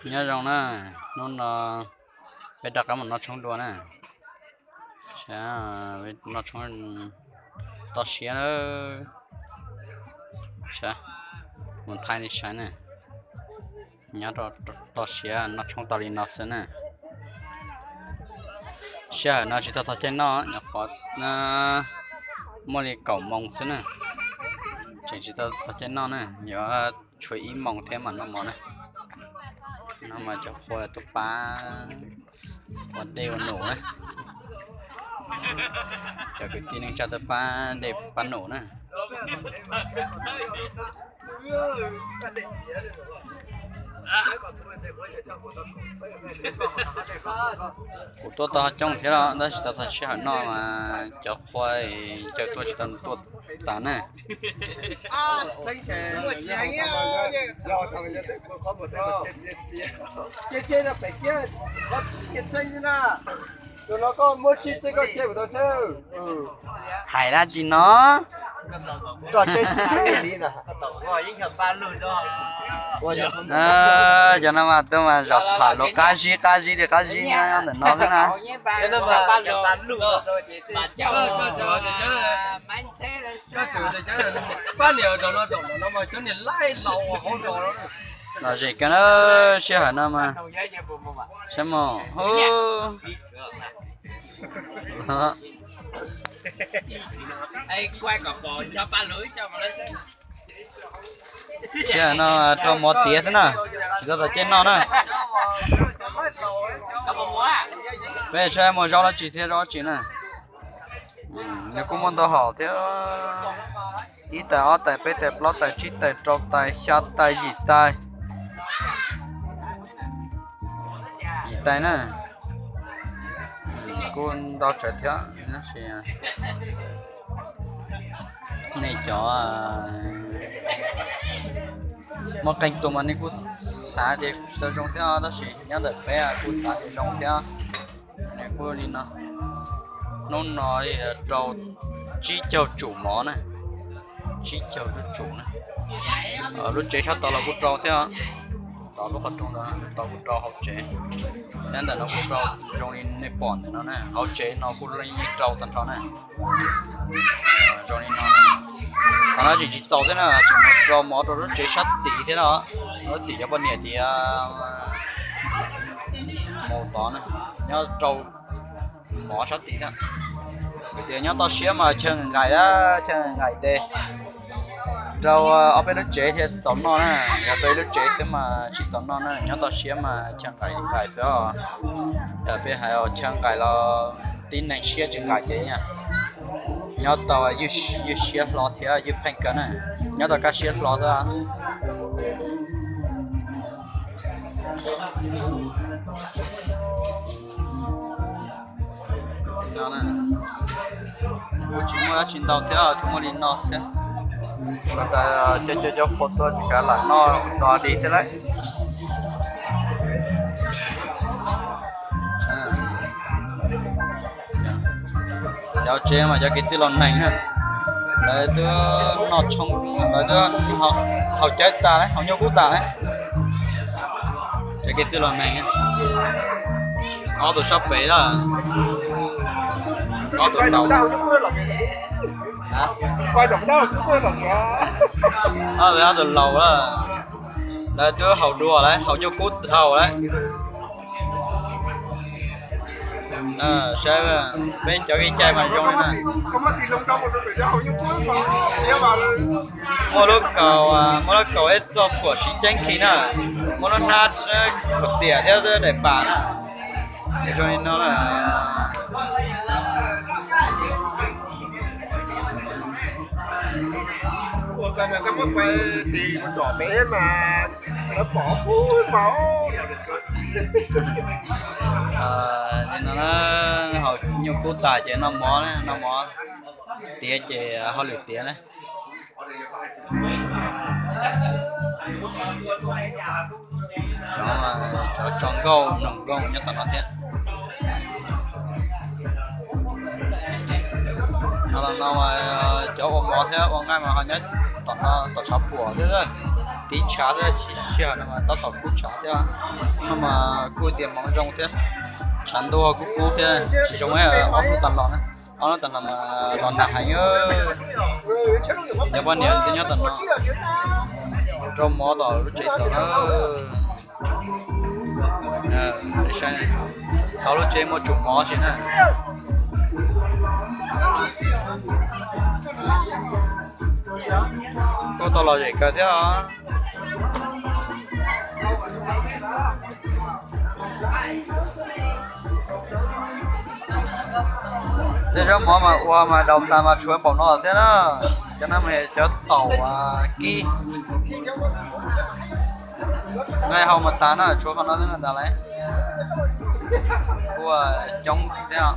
Nyob zoo na, hnub no peb rov qab mus noj tshoob dua na. Noj tshoob toj siab na. Mus thaij nej saib na. Nyob rau toj siab noj tshoob tau li no xwb na. Sij hawm no tsis tau txog caij noj, nyuam qhuav muaj li kaum moos xwb na. Tseem tsis tau txog caij noj na, yuav tshuav ib moos thiab mam noj mov na. No mas cov qhua tuaj pab ua dej ua num na. Cov kwv tij neej tsa tuaj pab dej pab num na. Kuv tuaj tau coob thiab los tab sis tau txog sij hawm noj mas cov qhua caw tuaj tsis tau tuaj tas na. Hais dab tsi no? Cov no mas tuaj mas zaum tham luag qab zib qab zib li qab zib nyob ntawm no xwb na. Lom zem kawg na, sij hawm no mas saib mus hu. Sij hawm no rau mov tiav xwb na, tsis tau txog caij noj na. Peb saib muaj zaub dab tsi thiab zaub dab tsi na. Nws kuj muaj ntau hom thiab, ib tais ob tais peb tais plaub tais tsib tais rau tais xya tais yim tais. Yim tais na, kuj ntau tsawv thiab tab sis nej cov muaj qee tus mas nej kuj xav tias kuj tsis tau zoo thiab tab sis nyob ntawm peb kuj xav tias zoo thiab. Nws kuj li no, hnub no rau tsib caug tsum mov na, tsib caug lub tsum na. Lub tsev sab tod los kuj rau thiab, tod lub qhov rooj ntawd tod kuj rau hauv tsev, thiab ntawm no kuj rau zoo li nej pom ntawm no na, hauv tsev no kuj yeej rau tag nrho na. Zoo li no, qhov no tseem tsis txaus thiab na, tseem mus rau mov rau lub tsev sab tid thiab no, lub tim cov poj niam tias mus tod na, nyob rau mov sab tid thiab. Vim tias nyob toj siab mas chaw nqaim, chaw nqaim tes rau ob peb lub tsev thiaj txaus noj na, yog rau ib lub tsev xwb mas tsis txaus noj na, nyob toj siab mas chaw nqaim nqaim xwb os. Yog peb hais chaw nqaim los tib neeg siab tsis nqaim ces nyob tau ywj siab hlo thiab ywj pheej kawg na, nyob tau kaj siab hlo xwb. Kuj tsis muaj dab tsi ntau thiab, tsuas muaj li no xwb. Cov cov qhua tuaj tsis kav lam noj do dig thiab lawm. Cov tsev mas cov kev txwj laus neeg na, lawv twb noj tshoob, lawv twb haus cawv tas lawm, haus nyuj kub tas lawm. Cov kev txwj laus neeg, ob tug sab pem lawm, ob tug laus, ob tug laus lawm, lawv twb haus dua lawm, haus nyuj kub dhau lawm. Saib peb cov kev cai mas zoo li na. Muaj lub kaus, muaj lub kaus ib txoj phuam siv ceeb khi na, muaj lub hnab khaum tiam thiab daim pam na. Zoo li no na. Li no na, haus nyuj kub tas ces noj mov, noj mov tiav ces hauj lwm tiav na. Cov, cov tso nkauj nug nkauj nyob tom no thiab. No los no mas cov ua mov thiab ua nqaij mas ho nyob tom no tom tshav puam thiab. Ib tshav thiab, sij hawm no mas tab tom kub tshav thiab, no mas kuj tias hmoov zoo thiab, tshav ntuj kuj kub thiab, tsis zoo ob hnub tas los na, ob hnub tas los mas los nag heev. Cov poj niam nyob tom no rau mov tom lub tsev tom na. Hauv lub tsev muaj tsum mov tsis na. Kuj tau lom zem kawg thiab os. Tej zaub mov mas ua mas daus tas mas tshuav npaum no thiab na. Cov no mas cov taum kib. Nqaij hau mas tas na, tshuav qhov no xwb na tas lawm. Ua coob thiab.